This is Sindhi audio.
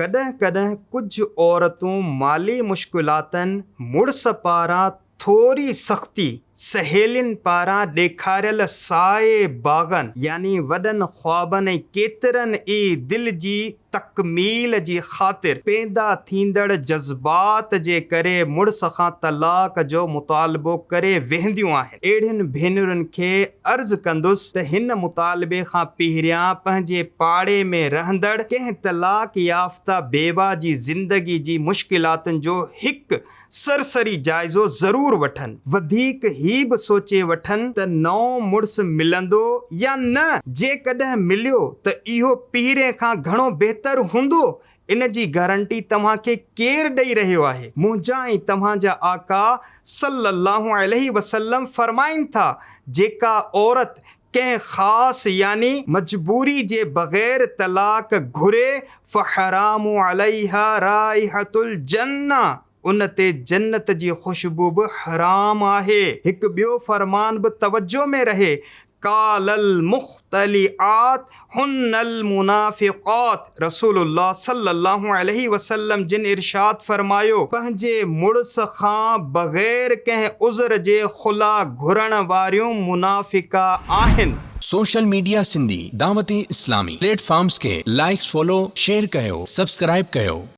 ڪڏهن ڪڏهن ڪجهه عورتون مالي مشڪلاتن، مڙس پاران ٿوري سختي، سهيلين پاران ڏيکاريل سائي باغن يعني وڏن خوابن ۽ ڪيترن ئي دل جي تڪميل جي خاطر پيدا ٿيندڙ جذبات جي ڪري مڙس کان طلاق جو مطالبو ڪري ويهنديون آهن. اهڙين ڀينرن کي عرض ڪندس ته هن مطالبي کان پهريان پنهنجي پاڙي ۾ رهندڙ ڪنهن طلاق يافته بيوه جي زندگي جي مشڪلاتن جو هڪ سرسري جائزو ضرور وٺن. وڌيڪ هي به سوچي وٺن ته نئون مڙس ملندو يا نه، جيڪڏهن مليو ته اهو پهرين کان گهڻو بهتر هوندو ان جي گارنٽي توهان کي ڪير ڏئي رهيو آهي؟ منهنجا ۽ توهان جا آقا صلّي اللّٰه عليه وسلّم فرمائن ٿا، جيڪا عورت ڪنهن خاص يعني مجبوري جي بغير طلاق گهري فحرام عليها رائحة الجنّة ان تي جنت جي خوشبو به حرام آهي. هڪ ٻيو فرمان به توجه ۾ رهي، قال المختلعات هن المنافقات رسول الله صلي الله عليه وسلم جن ارشاد فرمايو، پنهنجي مڙس کان بغير ڪنهن عذر جي خلع گهرڻ واريون منافقه آهن. سوشل ميڊيا سنڌي دعوت اسلامي پليٽ فارمز کي لائيڪس فالو شيئر ڪيو سبسڪرائيب ڪيو.